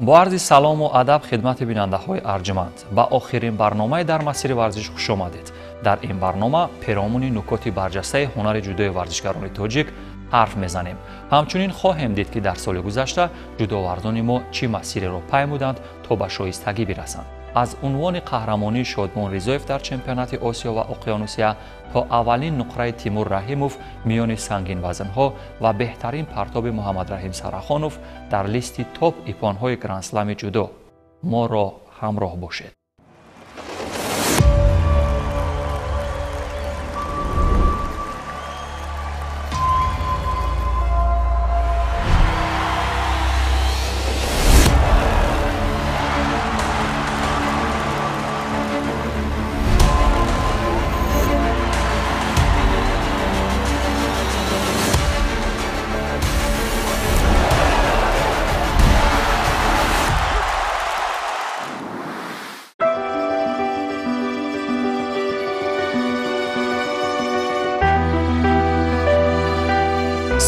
Бо арзи салому адаб хидмати бинандаҳои арҷманд ба охирин барномаи дар масири варзиш хуш омадед. Дар ин барнома перомуни нукоти барҷастаи ҳунари ҷудои варзишгарони тоҷик ҳарф мезанем. Ҳамчунин хоҳем дид, ки дар соли гузашта ҷудоварзони мо чӣ масиреро паймуданд то ба шоистагӣ бирасанд. Аз унвони қаҳрамонии Шодмон Ризоев дар чемпионати Осиё ва Уқёнусия то аввалин нуқраи Тимур Раҳимов миёни сангинвазнҳо ва беҳтарин партоби Муҳаммадраҳим Сарахонов дар листи топ ипонҳои грандслами ҷудо. Моро ҳамроҳ бошед.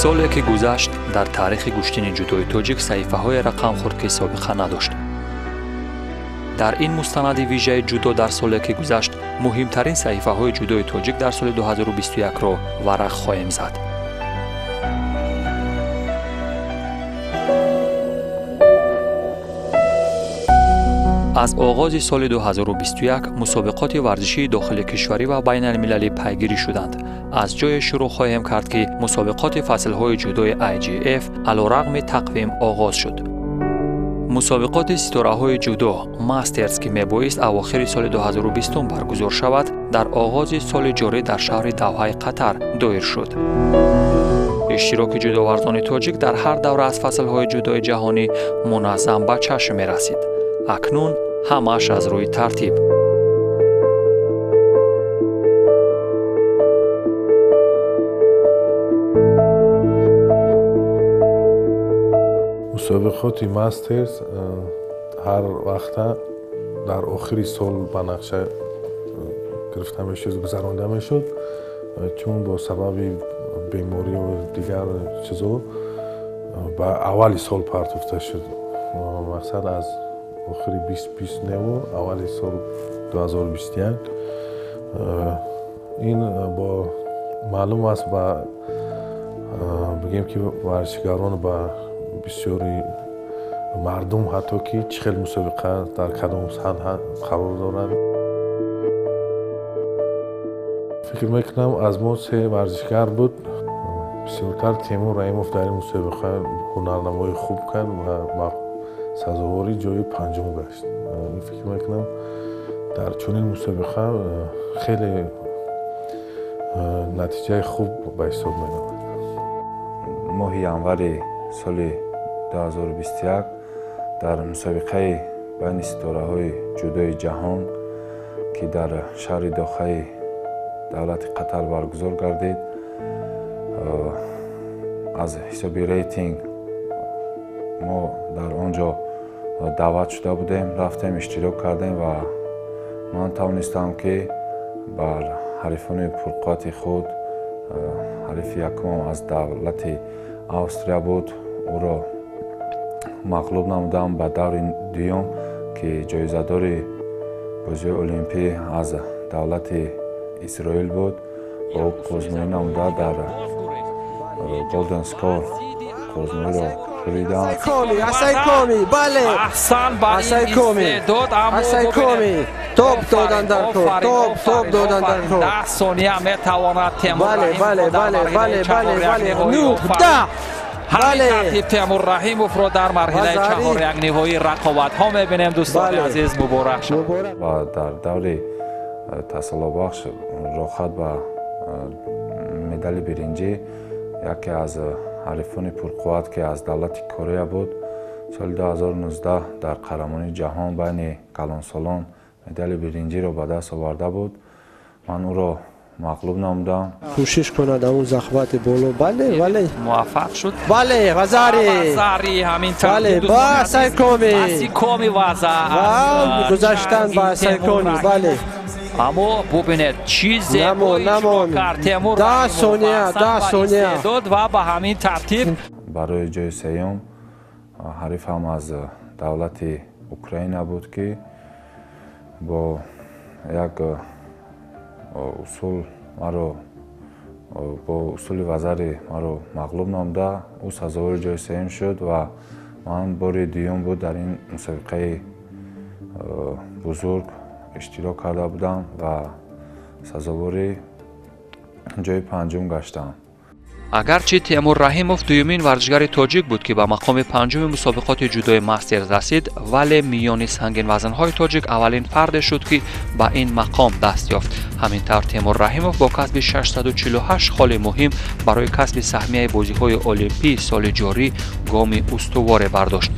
Соле ки гузашт дар таърихи гӯштини ҷудои тоҷик саҳифаҳое рақам хӯрд, ки собиқа надошт. Дар ин мустанади вижаи ҷудо дар соле ки гузашт муҳимтарин саҳифаҳои ҷудои тоҷик дар соли 2021-ро варақ хоҳем зад. Аз оғози соли 2021 мусобиқоти варзишии дохили кишварӣ ва байналмилалӣ пайгирӣ шуданд. Аз ҷое шурӯъ хоҳем кард, ки мусобиқоти фаслҳои ҷудои IJF алорағми тақвим оғоз шуд. Мусобиқоти ситораҳои ҷудо мастерс, ки мебоист авохири соли 2020 баргузор шавад, дар оғози соли ҷорӣ дар шаҳри Давҳаи Қатар доир шуд. Иштироки ҷудоварзони тоҷик дар ҳар давра аз фаслҳои ҷудои ҷаҳонӣ муназзам ба чашм мерасид. Акнун ҳамааш аз рӯи тартиб. Мусобиқоти мастерс ҳар вақта дар охири сол ба нақша гирифта мешуд, гузаронда мешуд, чун бо сабаби беморӣ ва дигар чизо ба аввали сол партофта шуд. Мақсад аз охири 2020 аввали сол 2021. Ин бо маълум аст, ба бигем ки варзишгарон ба бисёри мардум ҳатто ки чӣ хел мусобиқа дар кадом сатҳ қарор дорад. Фикр мекунам аз мо се варзишгар буд. Бисёртар Тимур Раҳимов дар ин мусобиқа ҳунарнамоии хуб кард ва сазовори ҷои панҷум гашт. Фикр мекунам дар чунин мусобиқа хеле натиҷаи хуб ба ҳисоб меравад. Моҳи январи соли 2021 дар мусобиқаи байни ситораҳои ҷудои ҷаҳон, ки дар шаҳри Дохаи давлати Қатар баргузор гардид, аз ҳисоби рейтинг мо дар он ҷо даъват шуда будем, рафтем, иштирок кардем ва ман тавонистам, ки бар ҳарифони пурқуввати худ, ҳарифи якумам аз давлати Австрия буд, ӯро мағлуб намудам. Ба даври дуюм, ки ҷоизадори бозиҳои олимпӣ аз давлати Исроил буд, бо ӯ қозмоӣ намуда дар Golden Score қозмоиро буридам. Аҳсан ба ин истеъдод, аммо топ додан дар кор, топ додан дар кор. 10 сония метавонад Темур Раҳимов дар марҳилаи чаҳорякниҳоӣ. Ҳамин тартиб Темур Раҳимовро дар марҳилаи чаҳорякниҳоии рақобатҳо мебинем. Дӯстони азиз, муборак шавад. Ва дар даври тасаллобахш роҳат ба медали биринҷӣ яке аз ҳарифони пурқувват, ки аз давлати Корея буд, соли 2019 дар қаҳрамонии ҷаҳон байни калонсолон медали биринҷиро ба даст оварда буд. Ман ӯро мағлуб намудам. Кӯшиш кунад он захвати боло. Бале, бале. Муваффақ шуд. Бале, Вазари. Вазари ҳамин бале, ба Сайкоми. Сайкоми ваза. Ва гузаштан ба Сайкоми, бале. Аммо бубинед, чӣ зебо иҷро кард Темур. 10 сония, 10 сония. Истеъдод ва ба ҳамин тартиб барои ҷои сеюм ҳарифам аз давлати Украина буд, ки бо як усул маро бо усули вазари маро мағлуб намуда, ӯ сазовори ҷои сеюм шуд ва ман бори дуюм буд дар ин мусобиқаи бузург иштирок карда будам ва сазовори ҷои панҷум гаштам. Агарчи Темур Раҳимов дуюмин варзишгари тоҷик буд, ки ба мақоми панҷуми мусобиқоти ҷудои мастерс расид, вале миёни сангинвазнҳои тоҷик аввалин фарде шуд, ки ба ин мақом даст ёфт. Ҳамин тавр Темур Раҳимов бо касби 648 холи муҳим барои касби саҳмияи бозиҳои олимпӣ соли ҷорӣ гоми устуворе бардошт.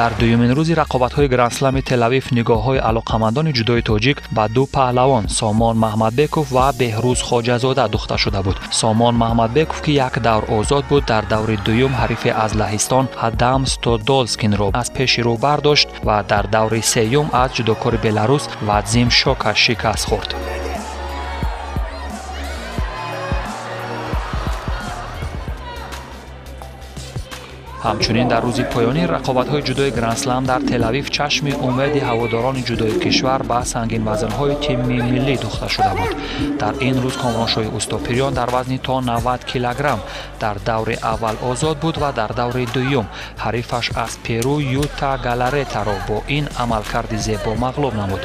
Дар дуюмин рӯзи рақобатҳои грандслами Телавив нигоҳҳои алоқамандони ҷудои тоҷик ба ду паҳлавон Сомон Маҳмадбеков ва Беҳрӯз Хоҷазода духта шуда буд. Сомон Маҳмадбеков, ки як давр озод буд, дар даври дуюм ҳарифе аз Лаҳистон Адам Стодолскинро аз пеши рӯ бардошт ва дар даври сеюм аз ҷудокори Беларус Вадзим Шока шикаст хӯрд. Ҳамчунин дар рӯзи поёнии рақобатҳои ҷудои грандслам дар Телавив чашми умеди ҳаводорони ҷудои кишвар ба сангинвазнҳои тими миллӣ духта шуда буд. Дар ин рӯз Комроншоҳи Устопирён дар вазни то 90 килограмм дар даври аввал озод буд ва дар даври дуюм ҳарифаш аз Перу Юта Галаретаро бо ин амалкарди зебо мағлуб намуд.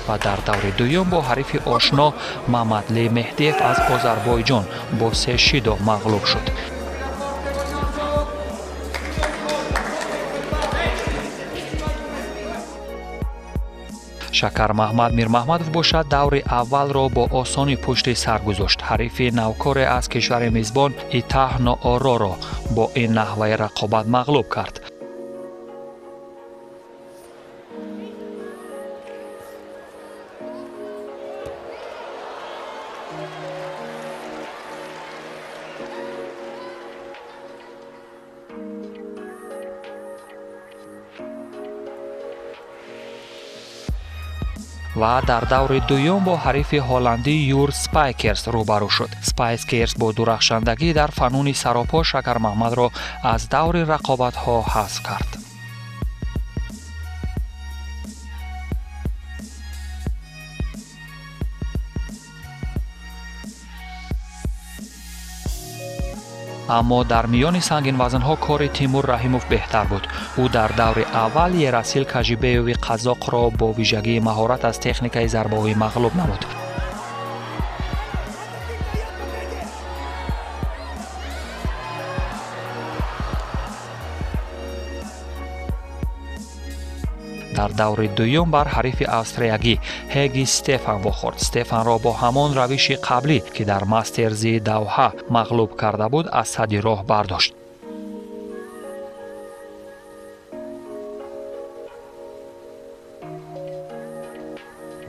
Ва дар даври дуюм бо ҳарифи ошно Мамадли Меҳдиев аз Озарбойҷон бо се шидо мағлуб шуд. Шакар Маҳмад Мирмаҳмадов бошад даври аввалро бо осонӣ пушти сар гузошт. Ҳарифи навкоре аз кишвари мизбон Итаҳно Ороро бо ин наҳваи рақобат мағлуб кард. Ва дар даври дуюм бо ҳарифи ҳолландӣ Юр Спайкерс рӯбарӯ шуд. Спайкерс бо дурахшандагӣ дар фануни саропо Шакармаҳмадро аз даври рақобатҳо ҳазф кард. Аммо дар миёни сангинвазнҳо кори Тимур Раҳимов беҳтар буд. Ӯ дар даври аввал Ерасил Кажибееви қазоқро бо вижагии маҳорат аз техникаи зарбаҳои мағлуб намуд. Дар даври дуюм бар ҳарифи австриягӣ Ҳеги Стефан вохӯрд. Стефанро бо ҳамон равиши қаблӣ, ки дар мастерзи Давҳа мағлуб карда буд, аз садди роҳ бардошт.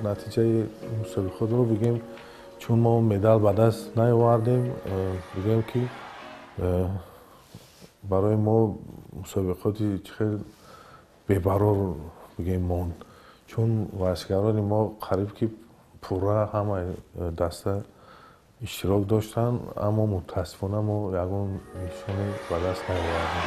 Натиҷаи мусобиқотро бигем, чун мо медал ба даст наовардем, бигем ки барои мо мусобиқоти чӣ хел бебарор бигем монд, чун варзишгарони мо қариб ки пурра ҳамаи даста иштирок доштанд, аммо мутаассифона мо ягон нишоне ба даст наовардем.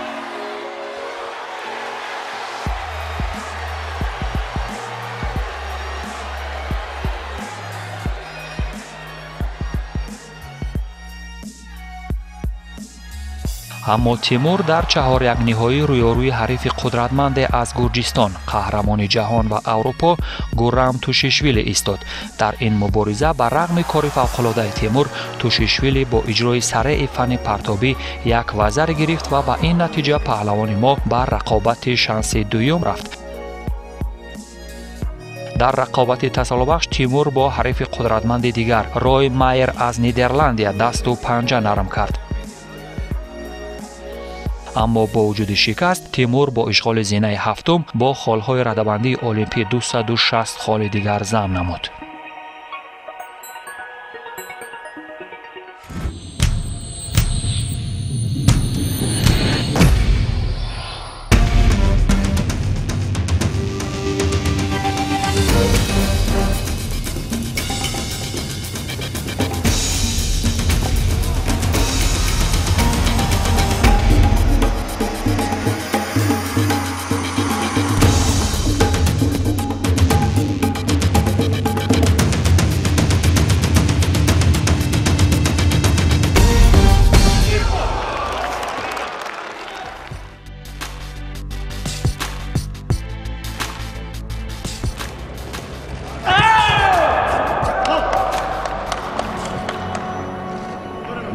Аммо Тимур дар чаҳорякниҳоӣ рӯёрӯи ҳарифи қудратманде аз Гурҷистон, қаҳрамони ҷаҳон ва Аврупо Гурам Тушишвили истод. Дар ин мубориза ба рағми кори фавқулодаи Тимур, Тушишвили бо иҷрои сареи фанни партобӣ як вазар гирифт ва ба ин натиҷа паҳлавони мо ба рақобати шанси дуюм рафт. Дар рақобати тасаллобахш Тимур бо ҳарифи қудратманди дигар Рой Майер аз Нидерландия дасту панҷа нарм кард. Аммо бо вуҷуди шикаст, Тимур бо ишғоли зинаи ҳафтум бо холҳои радабандии олимпӣ 260 холи дигар зам намуд.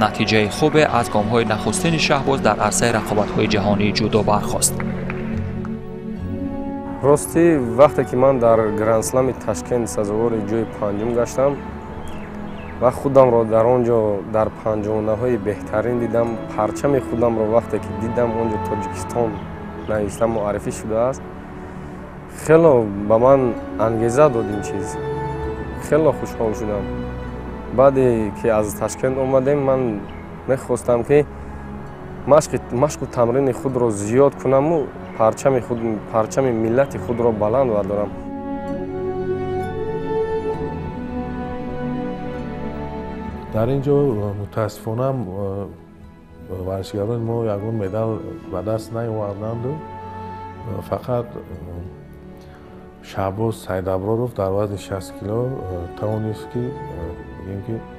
Натиҷаи хубе аз гомҳои нахустини Шаҳбоз дар арсаи рақобатҳои ҷаҳонии ҷудо бархост. Ростӣ, вақте ки ман дар Грандслами Ташкент сазовори ҷои панҷум гаштам ва худамро дар он ҷо дар панҷонаҳои беҳтарин дидам, парчами худамро вақте ки дидам он ҷо Тоҷикистон навишта муаррифӣ шудааст, хело ба ман ангеза дод ин чиз. Хело хушҳол шудам. Баъде ки аз Ташкент омадем, ман мехостам ки машқу тамрини худро зиёд кунаму парчами миллати худро баланд бардорам. Дар ин ҷо мутаассифона варзишгарони мо ягон медал ба даст наоварданду фақат Шаҳбоз Сайдаброров дар вазни 60 кило тавонист ки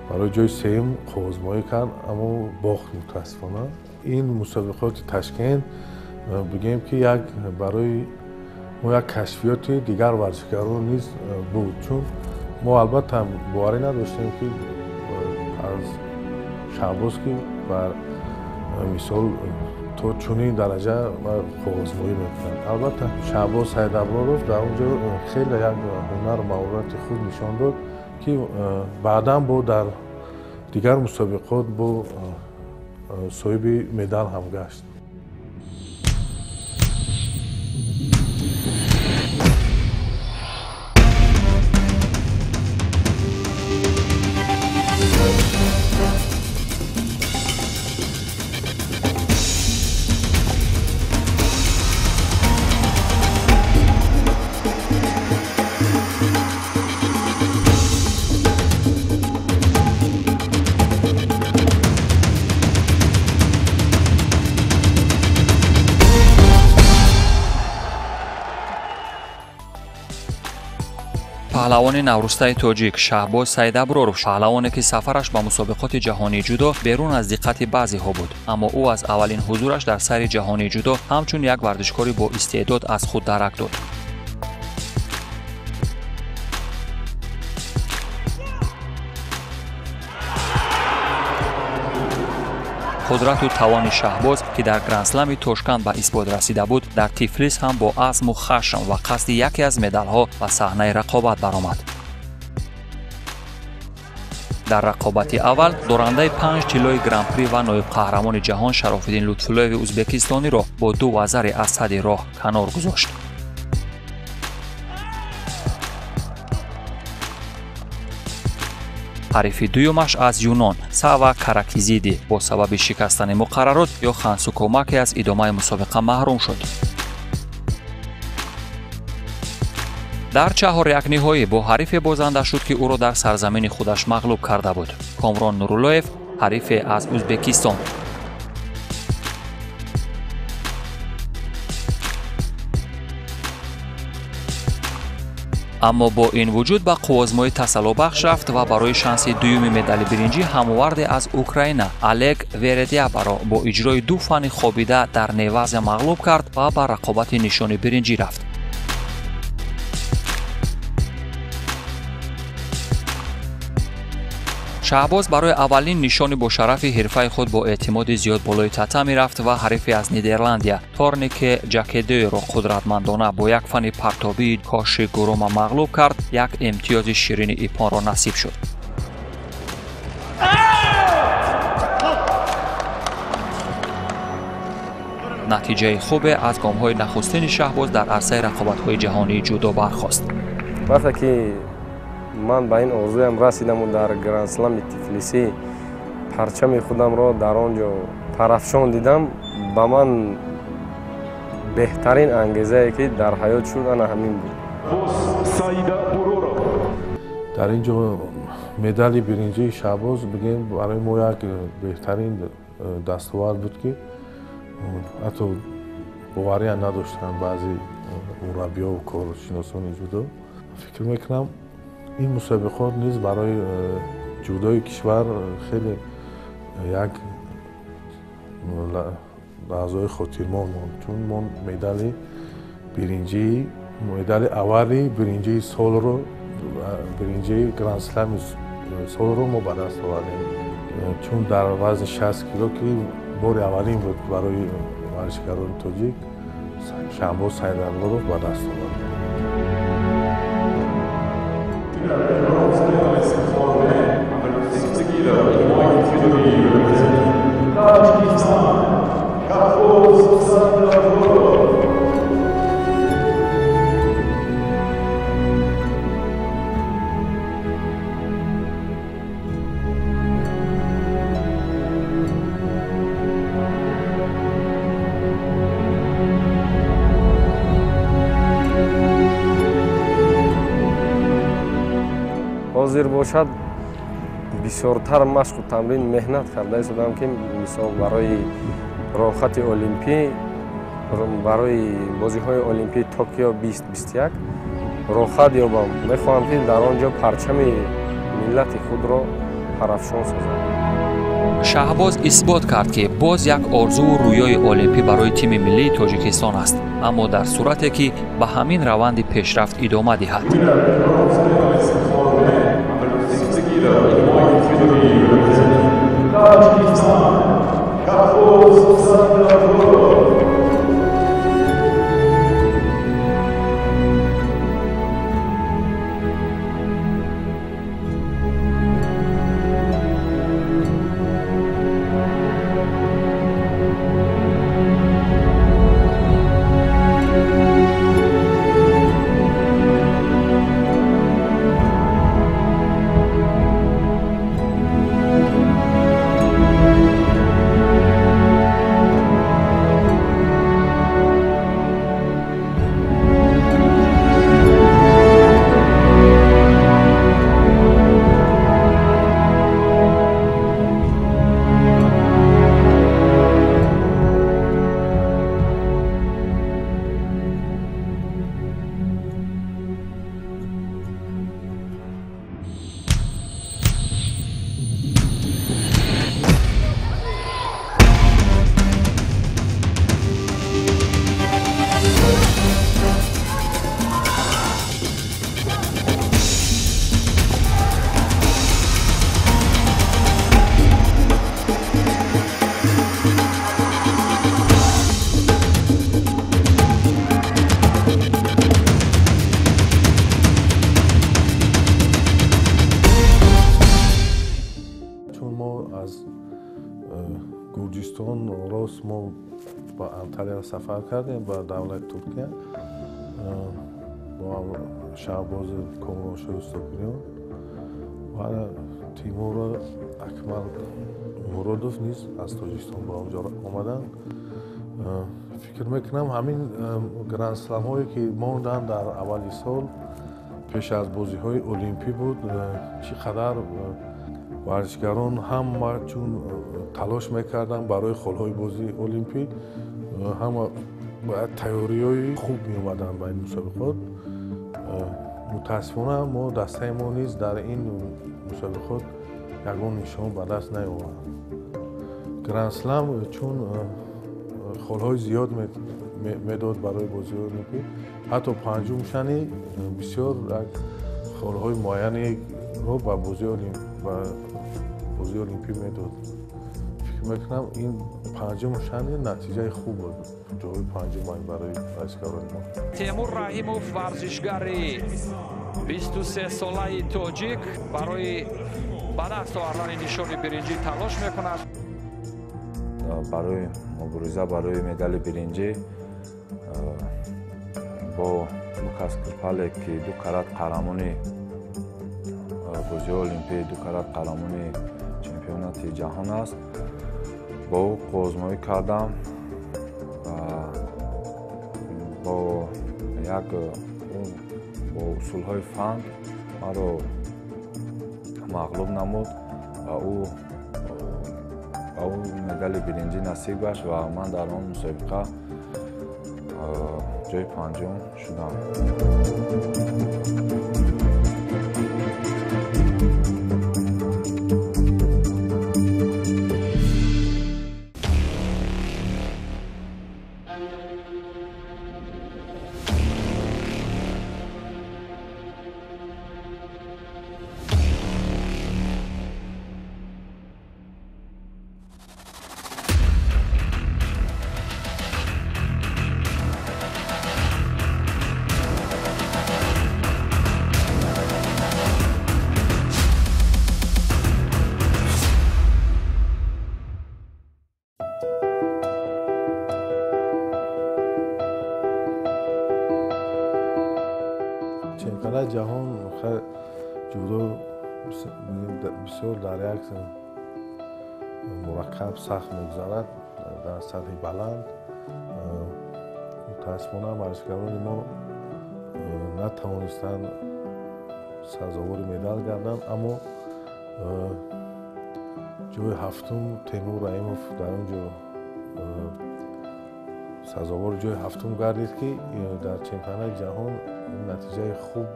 барои ҷои сеюм қуввозмоӣ кард, аммо бохт мутаассифона. Ин мусобиқоти Ташкент бигем ки як барои мо як кашфиёти дигар варзишгарон низ буд, чун мо албатта боварӣ надоштем ки аз Шаҳбоз ки бар мисол то чунин дараҷа қуввозмоӣ мекунад. Албатта Шаҳбоз Сайдаброров дар он ҷо хеле як ҳунару маҳорати худ нишон дод ки баъдан бо дар дигар мусобиқот бо соҳиби медал ҳам гашт. Паҳлавони наврӯстаи тоҷик Шаҳбоз Сайдаброров, паҳлавоне ки сафараш ба мусобиқоти ҷаҳонии ҷудо берун аз диққати баъзеҳо буд, аммо ӯ аз аввалин ҳузураш дар сайри ҷаҳонии ҷудо ҳамчун як варзишкори бо истеъдод аз худ дарак дод. Қудрату тавони Шаҳбоз, ки дар Грандслами Тошканд ба исбот расида буд, дар Тифлис ҳам бо азму хашм ва қасди яке аз медалҳо ба саҳнаи рақобат баромад. Дар рақобати аввал дорандаи 5 тиллои гран-при ва ноибқаҳрамони ҷаҳон Шарофиддин Лутфуллоеви узбекистониро бо ду вазари аз сади роҳ канор гузошт. Ҳарифи дуюмаш аз Юнон Сава Каракизиди бо сабаби шикастани муқаррарот ё хансукомаке аз идомаи мусобиқа маҳрум шуд. Дар чаҳорякниҳоӣ бо ҳарифе бозанда шуд, ки ӯро дар сарзамини худаш мағлуб карда буд. Комрон Нуруллоев, ҳарифе аз Узбекистон. Аммо бо ин вуҷуд ба қуввозмоӣ тасаллобахш рафт ва барои шанси дуюми медали биринҷӣ ҳамоварде аз Украина Олег Вередябаро бо иҷрои ду фани хобида дар Невазя мағлуб кард ва ба рақобати нишони биринҷӣ рафт. Шаҳбоз барои аввалин нишони бошарафи ҳирфаи худ бо эътимоди зиёд болои татами рафт ва ҳарифе аз Нидерландия Торнике Ҷакедеро қудратмандона бо як фани партобии коши гурума мағлуб кард, як имтиёзи ширини ипонро насиб шуд. Натиҷаи хубе аз гомҳои нахустини Шаҳбоз дар арсаи рақобатҳои ҷаҳонии ҷудо бархост. Вақте ки ман ба ин орзуям расидаму дар Грандслами Тифлисӣ парчами худамро дар он ҷо парафшон дидам, ба ман беҳтарин ангезае ки дар ҳаёт шуд ана ҳамин буд. Дар ин ҷо медали биринҷии Шаҳбоз бигем барои мо як беҳтарин дастовард буд, ки ҳатто бовариам надоштанд баъзе мураббиёву коршиносони ҷудо. Фикр мекунам, ин мусобиқот низ барои ҷудои кишвар хеле як лаҳзаҳои хотирмон монд, чун мо медали биринҷии медали аввали биринҷии солро, биринҷии грандслами солро мо ба даст овардем, чун дар вазни 60 кило, ки бори аввалин буд барои варзишгарони тоҷик, Шаҳбоз Сайдаброров ба даст овард. Ҳозир бошад бисёртар машқу тамрин меҳнат карда истодам, ки мисол барои роҳхати олимпӣ, барои бозиҳои олимпии Токио 2021 роҳхат ёбам. Мехоҳам, ки дар он ҷо парчами миллати худро парафшон созам. Шаҳбоз исбот кард, ки боз як орзуву рӯёи олимпӣ барои тими миллии Тоҷикистон аст, аммо дар сурате ки ба ҳамин раванди пешрафт идома диҳад. Гурҷистон рост мо ба Анталия сафар кардем, ба давлати Туркия, бо Шаҳбози Комроншоҳ Устопириён ва Тимур Акмал Муродов низ аз Тоҷикистон ба онҷо омаданд. Фикр мекунам, ҳамин грандсламҳое ки монданд дар аввали сол пеш аз бозиҳои олимпӣ буд, чӣ қадар варзишгарон ҳама чун талош мекарданд барои холҳои бозии олимпӣ, ҳама бояд тайёриҳои хуб меомаданд ба ин мусобиқот. Мутаассифона мо дастаи мо низ дар ин мусобиқот ягон нишон ба даст наёвард. Гранд-слам чун холҳои зиёд медод барои бозиҳои олимпӣ, ҳатто панҷум шани бисёр як холҳои муайянеро ба бозии олимпӣ медод. Фикр мекунам, ин панҷум шани натиҷаи хуб буд, ҷои панҷум барои варзишгарони мо. Темур Раҳимов, варзишгари 23-солаи тоҷик, барои ба даст овардани нишони биринҷӣ талош мекунад. Барои мубориза барои медали биринҷӣ бо Лукас Крпалек, ки ду карат қаҳрамони бозиҳои олимпӣ, ду карат қаҳрамони чемпионати ҷаҳон аст, бо ӯ қувваозмоӣ кардам ва бо як бо усулҳои фан маро мағлуб намуд ва ӯ медали биринҷӣ насиб гашт ва ман дар он мусобиқа ҷои панҷум шудам. Чемпионати ҷаҳон ҷудо бисёр дар як мураккаб сахт мегузарад, дар сатҳи баланд. Мутаассифона варзишгарони мо натавонистанд сазовори медал гарданд, аммо ҷои ҳафтум Темур Раҳимов дар он ҷо сазовори ҷои ҳафтум гардид, ки дар чемпионати ҷаҳон натиҷаи хуб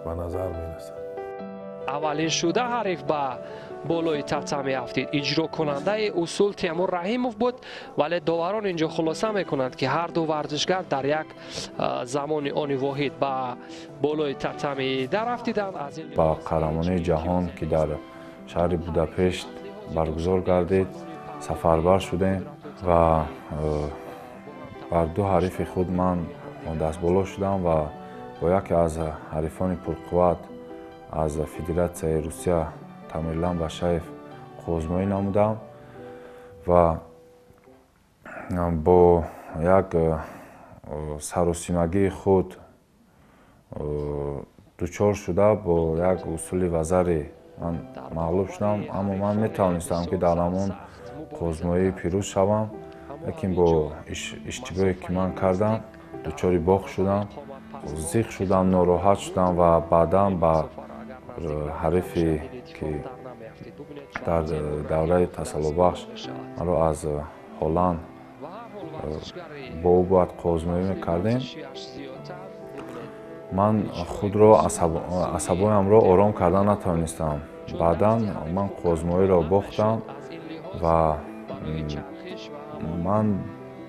ба назар мерасад. Аввалин шуда ҳариф ба болои татами афтид. Иҷрокунандаи усул Темур Раҳимов буд, вале доварон инҷо хулоса мекунанд, ки ҳар ду варзишгар дар як замони они воҳид ба болои татами дарафтиданд. Ба қаҳрамонии ҷаҳон, ки дар шаҳри Будапешт баргузор гардид, сафарбар шудем ва бар ду ҳарифи худ ман дастболо шудам ва бо яке аз ҳарифони пурқувват аз Федератсияи Русия Тамерлан Башаев қувваозмоӣ намудам ва бо як саросимагии худ дучор шуда бо як усули вазари ман мағлуб шудам, аммо ман метавонистам, ки дар ҳамон қувваозмоӣ пирӯз шавам, лекин бо иштибоҳе ки ман кардам дучори бохт шудам, зиқ шудам, нороҳат шудам ва баъдан ба ҳарифе, ки дар давраи тасаллобахш маро аз Ҳолланд бо ӯ бояд қувваозмоӣ мекардем, ман худро асабоямро ором карда натавонистам. Баъдан ман қувваозмоиро бохтам ва ман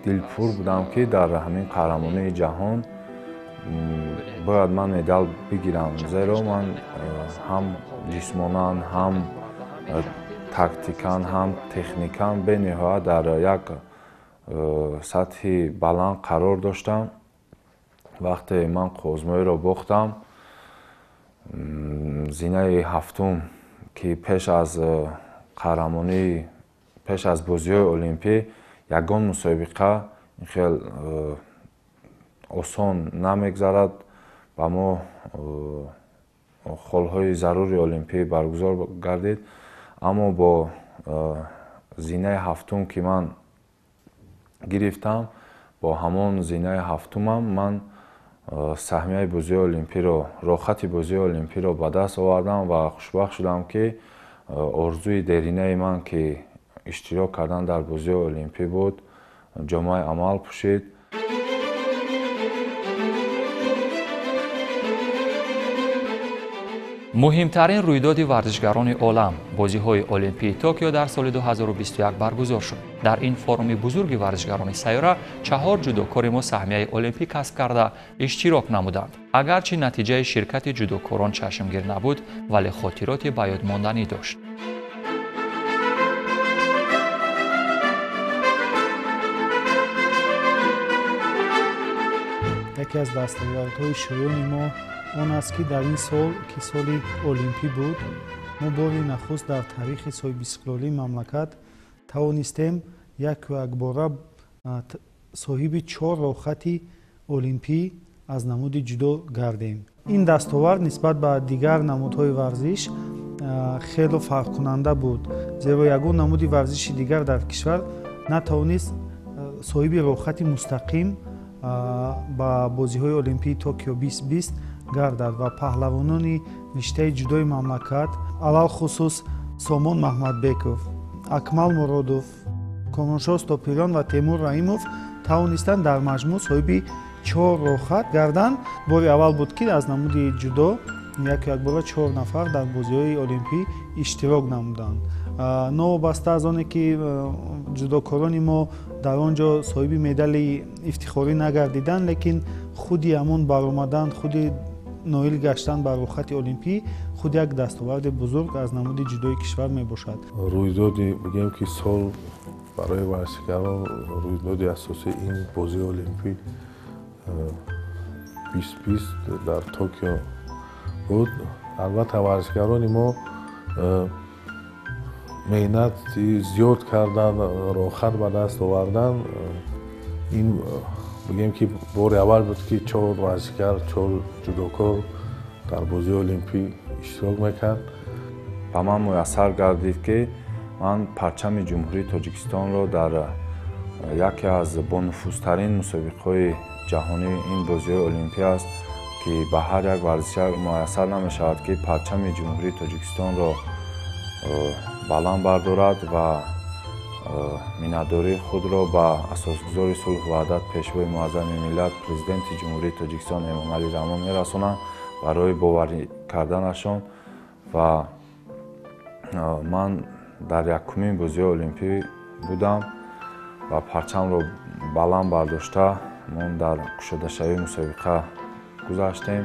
дилпур будам, ки дар ҳамин қаҳрамонии ҷаҳон бояд ман медал бигирам, зеро ман ҳам ҷисмонан, ҳам тактикан, ҳам техникан бениҳоят дар як сатҳи баланд қарор доштам. Вақте ман қувваозмоиро бохтам, зинаи ҳафтум, ки пеш аз қаҳрамонӣ, пеш аз бозиҳои олимпӣ ягон мусобиқа хел осон намегзарад, ба мо холҳои зарури олимпӣ баргузор гардид, аммо бо зинаи ҳафтум, ки ман гирифтам, бо ҳамон зинаи ҳафтумам ман саҳмияи бозиҳои олимпиро, роҳхати бозиҳои олимпиро ба даст овардам ва хушбахт шудам, ки орзуи деринаи ман, ки иштирок кардан дар бозиҳои олимпӣ буд, ҷомаи амал пӯшид. Муҳимтарин рӯйдоди варзишгарони олам бозиҳои Олимпии Токио дар соли 2021 баргузор шуд. Дар ин форуми бузурги варзишгарони сайёра 4 ҷудокори мо саҳмияи олимпӣ касб карда иштирок намуданд. Агарчи натиҷаи ширкати ҷудокорон чашмгир набуд, вале хотироти ба ёд монданӣ дошт. Яке аз дастовардҳои шоёни мо он аст, ки дар ин сол, ки соли олимпӣ буд, мо бори нахуст дар таърихи соҳибистиқлолии мамлакат тавонистем яку якбора соҳиби 4 роҳхати олимпӣ аз намуди ҷудо гардем. Ин дастовард нисбат ба дигар намудҳои варзиш хело фарқкунанда буд, зеро ягон намуди варзиши дигар дар кишвар натавонист соҳиби роҳхати мустақим ба бозиҳои олимпии Токио 2020 гардад ва паҳлавонони риштаи ҷудои мамлакат, алалхусус Сомон Маҳмадбеков, Акмал Муродов, Комроншоҳ Стопирён ва Темур Раҳимов тавонистанд дар маҷмӯъ соҳиби 4 роҳхат гарданд. Бори аввал буд, ки аз намуди ҷудо яку якбора 4 нафар дар бозиҳои олимпӣ иштирок намуданд. Новобаста аз оне ки ҷудокорони мо дар он ҷо соҳиби медали ифтихорӣ нагардиданд, лекин худи ҳамон баромадан, худи ноил гаштан ба рӯхати олимпӣ худ як дастоварди бузург аз намуди ҷудои кишвар мебошад. Рӯйдоди бигем ки сол барои варзишгарон рӯйдоди асосии ин бозии олимпӣ 2020 дар Токио буд. Албатта варзишгарони мо меҳнати зиёд кардан, роҳхат ба даст овардан. Ин бигем ки бори аввал буд, ки 4 варзишгар, 4 ҷудокор дар бозии олимпӣ иштирок мекард. Ба ман муяссар гардид, ки ман парчами Ҷумҳурии Тоҷикистонро дар яке аз бонуфузтарин мусобиқаҳои ҷаҳонӣ, ин бозиҳои олимпӣ аст, ки ба ҳар як варзишгар муяссар намешавад, ки парчами Ҷумҳурии Тоҷикистонро баланд бардорад ва миннатдории худро ба асосгузори сулҳу ваҳдат, пешвои муаззами миллат, президенти Ҷумҳурии Тоҷикистон Эмомалӣ Раҳмон мерасонам барои боварӣ карданашон. Ва ман дар якумин бозиҳои олимпӣ будам ва парчамро баланд бардошта мо дар кушодашавии мусобиқа гузаштем.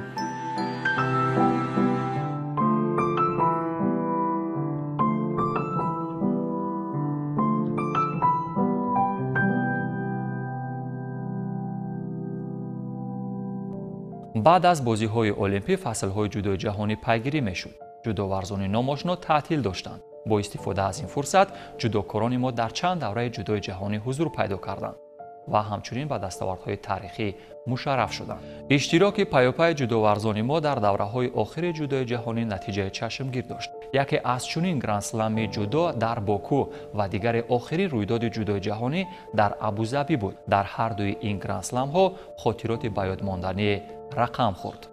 Баъд аз бозиҳои олимпӣ фаслҳои ҷудои ҷаҳонӣ пайгирӣ мешуд. Ҷудоварзони номошино таътил доштанд. Бо истифода аз ин фурсат ҷудокорони мо дар чанд давраи ҷудои ҷаҳонӣ ҳузур пайдо карданд ва ҳамчунин ба дастовардҳои таърихӣ мушарраф шуданд. Иштироки пайопайи ҷудоварзони мо дар давраҳои охири ҷудои ҷаҳонӣ натиҷаи чашмгир дошт. Яке аз чунин грандслами ҷудо дар Боку ва дигари охирин рӯйдоди ҷудои ҷаҳонӣ дар Абузабӣ буд. Дар ҳар дуи ин грандсламҳо хотироти ба ёд монданӣ рақам хӯрд.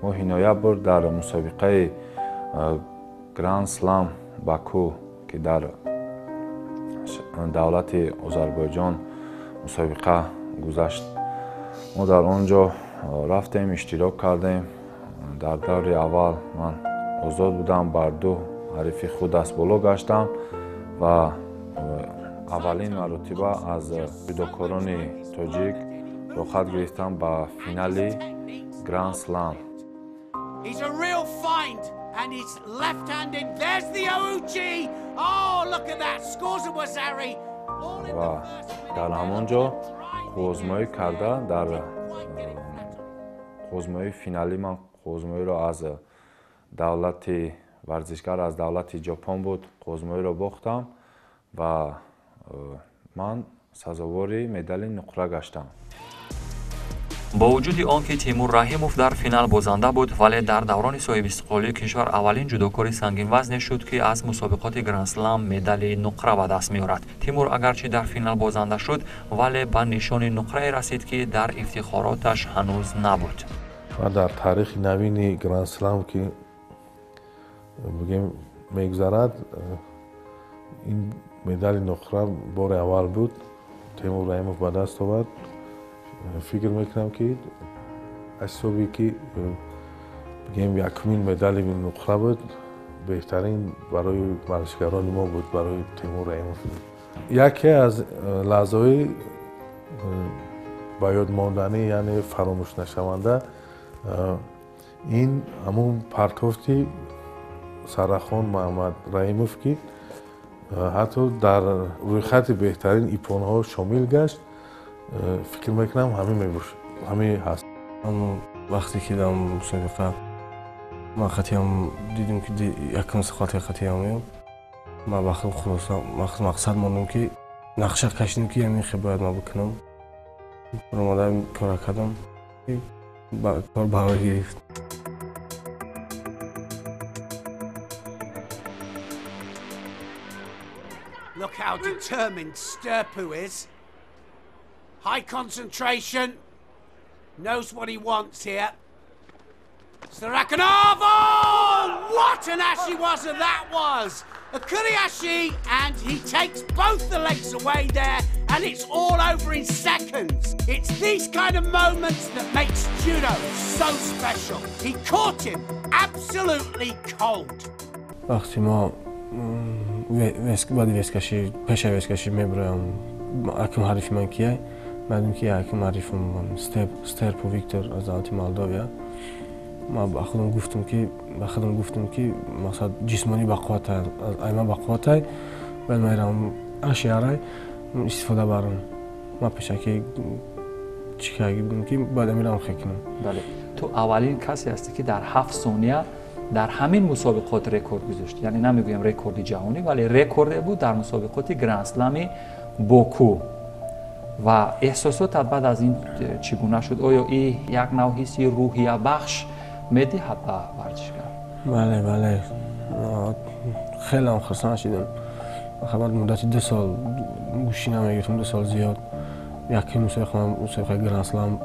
Моҳи ноябр дар мусобиқаи Гранд Слам Баку, ки дар давлати Озарбойҷон мусобиқа гузашт, мо дар он ҷо рафтем, иштирок кардем. Дар даври аввал ман озод будам, бар ду ҳарифи худ дастболо гаштам ва аввалин маротиба аз ҷудокорони тоҷик роҳхат гирифтам ба финали Гранд Слам. He's a real find, and he's left-handed. There's the Ouchi. Oh, look at that. Scores a Wazari. Ва дар ҳамон ҷо қӯзмоӣ карда, дар қӯзмоии финалӣ ман қӯзмоиро аз давлати варзишгар аз давлати Ҷопон буд, қӯзмоиро бохтам ва ман сазовори медали нуқра гаштам. Бо вуҷуди он ки Тимур Раҳимов дар финал бозанда буд, вале дар даврони соҳибистиқлолии кишвар аввалин ҷудокори сангинвазне шуд, ки аз мусобиқоти Грандслам медали нуқра ба даст меорад. Тимур агарчи дар финал бозанда шуд, вале ба нишони нуқрае расид, ки дар ифтихороташ ҳанӯз набуд. Ва дар таърихи навини Грандслам, ки бигем мегузарад, ин медали нуқра бори аввал буд Темур Раҳимов ба даст овард. Фикр мекунам, ки аз ҳисоби ки бигем якумин медали нуқра буд, беҳтарин барои варзишгарони мо буд, барои Темур Раҳимов. Яке аз лаҳзаҳои ба ёд монданӣ, яъне фаромӯшнашаванда, ин ҳамун партофти Сарахон Муҳаммад Раҳимов, ки ҳатто дар рӯйхати беҳтарин иппонҳо шомил гашт. Фикр мекунам, ҳамин ҳаст. Аммо вақте ки дар мусобиқа ман қатъиям дидем, ки якум хатои қатъиям меёб, ман ба худ хулоса мақсад мондам, ки нақша кашидем, ки ҳамин хел бояд ман бикунам. Омада кора кардам, кор барор гирифт. Look how determined Stirpu is. High concentration, knows what he wants here. Sarakanov, oh, what an ashiwaza that was! A kuriashi, and he takes both the legs away there, and it's all over in seconds. It's these kind of moments that makes judo so special. He caught him absolutely cold. Вақти мо баъди вескашӣ, пеша вескашӣ мебироям, акм ҳарифи ман кияй? Мадум ки якм ҳарифам Стерпу Виктор аз давлати Молдовия. Ман ба худам гуфтам, ки ба худам гуфтам, ки мақсад ҷисмонӣ бақувватай, айма бақувватай, бояд майрам ашиарай истифода барам. Ман пешакӣ чӣ карда будам, ки бояд амирам хел кунам. Бале, ту аввалин касе ҳастӣ, ки дар 7 сония дар ҳамин мусобиқот рекорд гузошт. Яъне намегӯям рекорди ҷаҳонӣ, вале рекорде буд дар мусобиқоти Грандслами Боку. Ва эҳсосотат баъд аз ин чӣ гуна шуд? Оё и як нав ҳисси рӯҳиябахш медиҳад ба варзишгар? Бале, хелеам хурсанд шидам. Хабар муддати 2 сол гӯшӣ намегирифтам, 2 сол зиёд. Якум мусобиқа, мусобиқаи Грандслам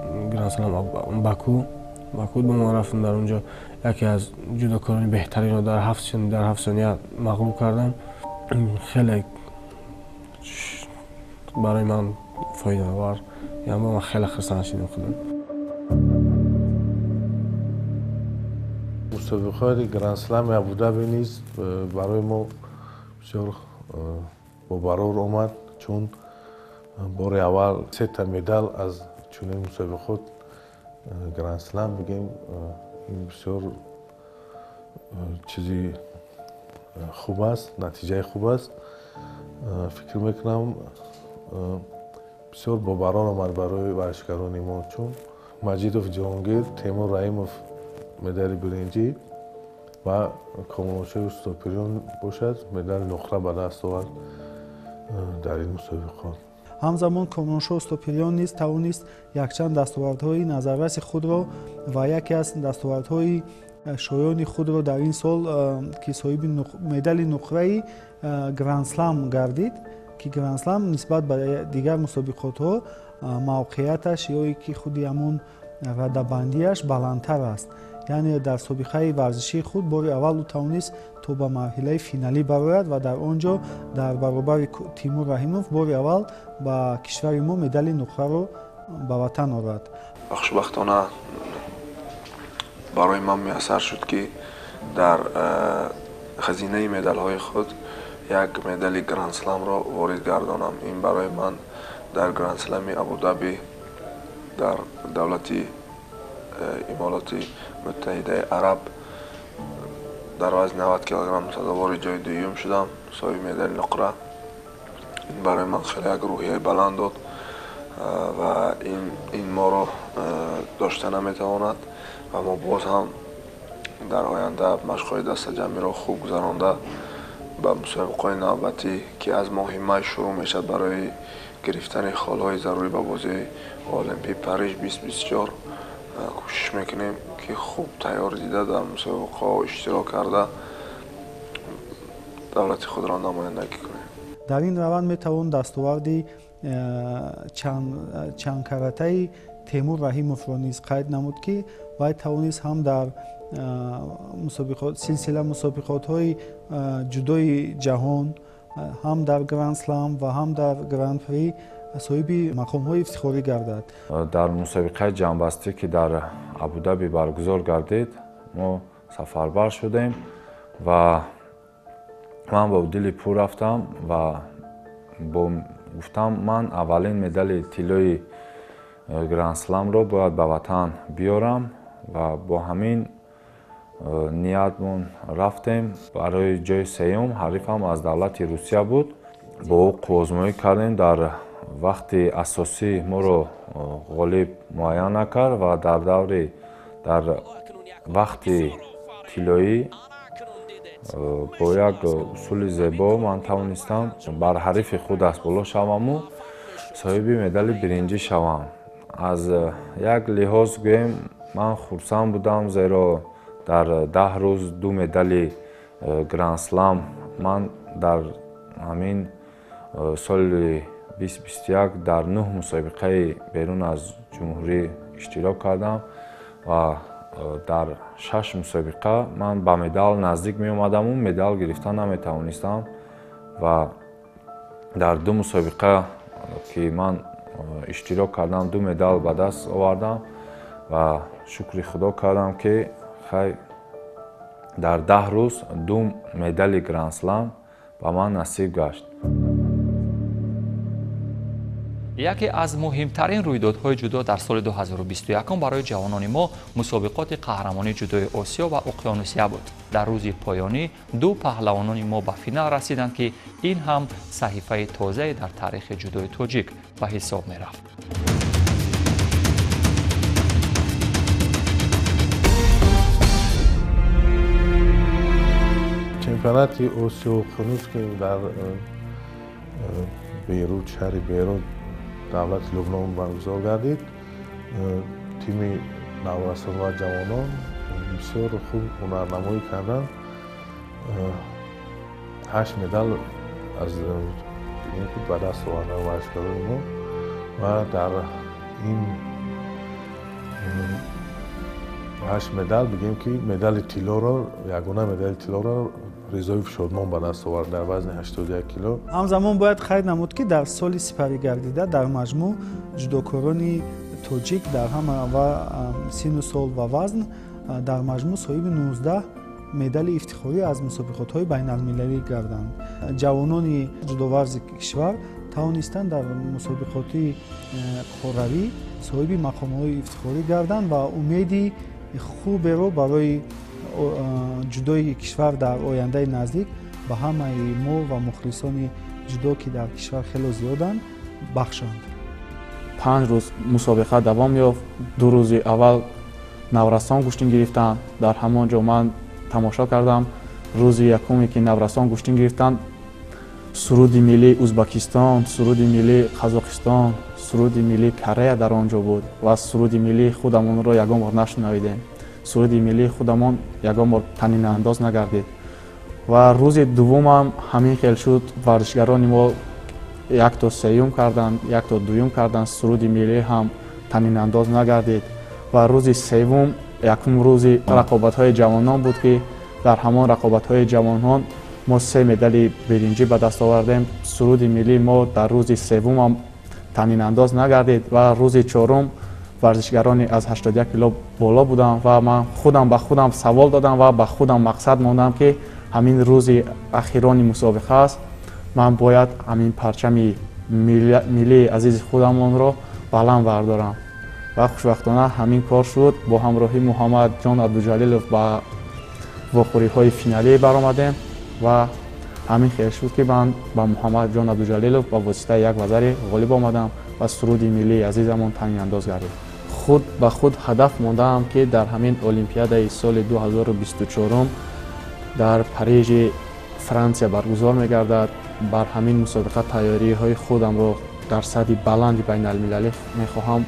Баку бо ман рафтам. Дар онҷо яке аз ҷудокорони беҳтаринро дар 7 сония мағлуб кардам. Хеле барои ман фоидаовар, яъне ман хеле хурсанд шидам худам. Мусобиқаи Грандслами Абудаби низ барои мо бисёр бобарор омад, чун бори аввал сета медал аз чунин мусобиқот Грандслам бигем, ин бисёр чизи хуб аст, натиҷаи хуб аст. Фикр мекунам, бисёр бобарор омад барои варзишгарони мо, чун Маҷидов Ҷаҳонгир, Темур Раҳимов медали биринҷӣ ва Комроншоҳи Устопириён бошад, медали нуқра ба даст овард дар ин мусобиқот. Ҳамзамон Комроншоҳ Устопириён низ тавонист якчанд дастовардҳои назарраси худро ва яке аз дастовардҳои шоёни худро дар ин сол, ки соҳиби медали нуқраи Грандслам гардид, ки Грандслам нисбат ба дигар мусобиқотҳо мавқеияташ ё ки худи ҳамон радабандиаш баландтар аст. Яъне дар собиқаи варзишии худ бори аввал ӯ тавонист то ба марҳилаи финалӣ барояд ва дар он ҷо дар баробари Тимур Раҳимов бори аввал ба кишвари мо медали нуқраро ба ватан орад. Хушбахтона барои ман муяссар шуд, ки дар хазинаи медалҳои худ як медали Грандсламро ворид гардонам. Ин барои ман дар Грандслами Абудаби дар давлати Имороти Муттаҳидаи Араб дар вазни 90 килограмм сазовори ҷои дуюм шудам, соҳиби медали нуқра. Ин барои ман хеле як рӯҳияи баланд дод ва ин моро дошта наметавонад ва мо боз ҳам дар оянда машқҳои дастаҷамъиро хуб гузаронда. Ба мусобиқаҳои навбатӣ, ки аз моҳи май шурӯъ мешавад, барои гирифтани холҳои зарурӣ ба бозии Олимпии Париж 2024 кӯшиш мекунем, ки хуб тайёр дида дар мусобиқаҳо иштирок карда давлати худро намояндагӣ кунем. Дар ин раванд метавон дастоварди чандкаратаи Темур Раҳимовро низ қайд намуд, ки вай тавонист ҳам дар силсила мусобиқотҳои ҷудои ҷаҳон, ҳам дар Гранд-слам ва ҳам дар Гран-при соҳиби мақомҳои ифтихорӣ гардад. Дар мусобиқаи ҷамъбастӣ, ки дар Абудаби баргузор гардид, мо сафарбар шудем ва ман бо дили пур рафтам ва бо гуфтам, ман аввалин медали тиллои Гранд-сламро бояд ба ватан биёрам ва бо ҳамин ниятмон рафтем. Барои ҷои сеюм ҳарифам аз давлати Русия буд. Бо ӯ қуввозмоӣ кардем. Дар вақти асосӣ моро ғолиб муайян накард ва дар даври дар вақти тиллоӣ бо як усули зебо ман тавонистам бар ҳарифи худ аз боло шаваму соҳиби медали биринҷӣ шавам. Аз як лиҳоз гӯем, ман хурсанд будам, зеро дар 10 рӯз 2 медали Гранд-слам ман дар ҳамин соли 2021 дар 9 мусобиқаи берун аз ҷумҳурӣ иштирок кардам ва дар 6 мусобиқа ман ба медал наздик меомадаму медал гирифта наметавонистам ва дар 2 мусобиқа, ки ман иштирок кардам, 2 медал ба даст овардам ва шукри Худо кардам, ки хай дар 10 рӯз 2 медали Гранд-слам ба ман насиб гашт. Яке аз муҳимтарин рӯйдодҳои ҷудо дар соли 2021 барои ҷавонони мо мусобиқоти қаҳрамонии ҷудои Осиё ва Уқёнусия буд. Дар рӯзи поёнӣ ду паҳлавонони мо ба финал расиданд, ки ин ҳам саҳифаи тозае дар таърихи ҷудои тоҷик ба ҳисоб мерафт. Чемпионати Осиё Уқёнус, ки дар Бейрут, шаҳри Бейрут, давлати Лубнон баргузор гардид, тими наврасон ва ҷавонон бисёр хуб ҳунарнамоӣ карданд. 8 медал аз ба даст оварданд варзишгарони мо ва дар ин 8 медал бигем, ки медали тиллоро, ягона медали тиллоро Ризоев Шодмон ба даст овард дар вазни 81 кило. Ҳамзамон бояд қайд намуд, ки дар соли сипарӣ гардида дар маҷмӯъ ҷудокорони тоҷик дар ҳама сину сол ва вазн дар маҷмӯъ соҳиби 19 медали ифтихорӣ аз мусобиқотҳои байналмилалӣ гарданд. Ҷавонони ҷудоварзи кишвар тавонистанд дар мусобиқоти қорравӣ соҳиби мақомҳои ифтихорӣ гарданд ва умеди хуберо барои ҷудои кишвар дар ояндаи наздик ба ҳамаи мо ва мухлисони ҷудо, ки дар кишвар хело зиёданд, бахшанд. 5 рӯз мусобиқа давом ёфт. 2 рӯзи аввал наврасон гӯштин гирифтанд. Дар ҳамон ҷо ман тамошо кардам. Рӯзи якуме, ки наврасон гӯштин гирифтанд, суруди миллии Узбакистон, суруди миллии Қазоқистон, суруди миллии Корея дар он ҷо буд ва суруди миллии худамонро ягон бор нашунавидем. Суруди миллии худамон ягон бор танинаандоз нагардид. Ва рӯзи дуввумам ҳамин хел шуд. Варзишгарони мо як то сеюм карданд, як то дуюм карданд, суруди миллӣ ҳам танинаандоз нагардид. Ва рӯзи севум якум рӯзи рақобатҳои ҷавонон буд, ки дар ҳамон рақобатҳои ҷавонон мо 3 медали биринҷӣ ба даст овардем. Суруди миллии мо дар рӯзи севумам танинаандоз нагардид ва рӯзи чорум варзишгарони аз 81 кило боло будам ва ман худам ба худам савол додам ва ба худам мақсад мондам, ки ҳамин рӯзи ахирони мусобиқа аст, ман бояд ҳамин парчами миллии азизи худамонро баланд бардорам. Ва хушбахтона ҳамин кор шуд. Бо ҳамроҳи Муҳаммадҷон Абдуҷалилов ба вохӯриҳои финалӣ баромадем ва ҳамин хел шуд, ки ман ба Муҳаммадҷон Абдуҷалилов ба воситаи як вазари ғолиб омадам ва суруди миллии азизамон танинаандоз гардид. Худ ба худ ҳадаф мондаам, ки дар ҳамин олимпиадаи соли 2024 дар Парижи Франсия баргузор мегардад. Бар ҳамин мусобиқа тайёриҳои худамро дар сатҳи баланди байналмилалӣ мехоҳам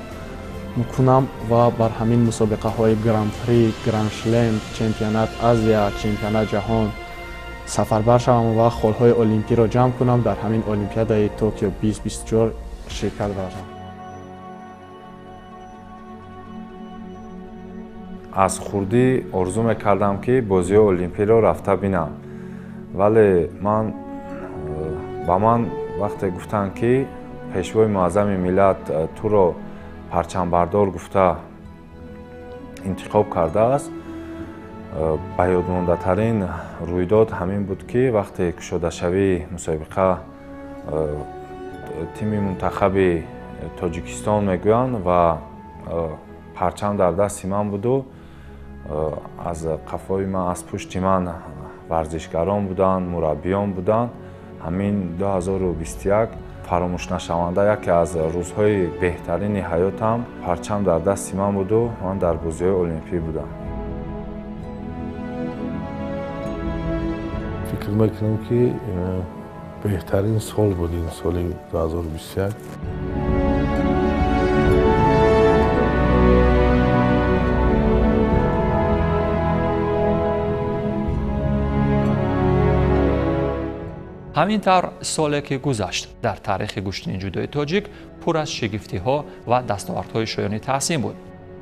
кунам ва бар ҳамин мусобиқаҳои Гран-при, Гран-шлем, чемпионат Азия, чемпионат ҷаҳон сафарбар шавам ва холҳои олимпиро ҷамъ кунам, дар ҳамин Олимпиадаи Токио 2024 ширкат варзам. Аз хурдӣ орзу мекардам, ки бозиҳои олимпиро рафта бинам, вале ман ба ман вақте гуфтанд, ки пешвои муаззами миллат туро парчамбардор гуфта интихоб кардааст, ба ёдмондатарин рӯйдод ҳамин буд, ки вақте кушодашавии мусобиқа тими мунтахаби Тоҷикистон мегӯянд ва парчам дар дасти ман буду аз қафои ман, аз пушти ман варзишгарон буданд, мураббиён буданд. Ҳамин 2021 фаромӯшнашаванда яке аз рӯзҳои беҳтарини ҳаётам. Парчам дар дасти ман буду ман дар бозиҳои олимпӣ будам. Фикр мекунам, ки беҳтарин сол буд ин соли 2021. Ҳамин тавр, соле ки гузашт дар таърихи гӯштини ҷудои тоҷик пур аз шигифтиҳо ва дастовардҳои шоёни таҳсин буд.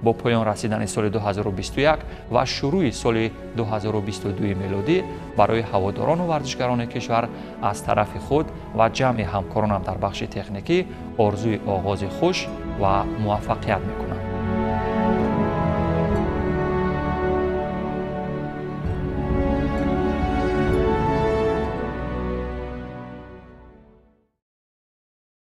Бо поён расидани соли 2021 ва шурӯи соли 2022 мелодӣ барои ҳаводорону варзишгарони кишвар аз тарафи худ ва ҷамъи ҳамкоронам дар бахши техникӣ орзуи оғози хуш ва муваффақият мекунам.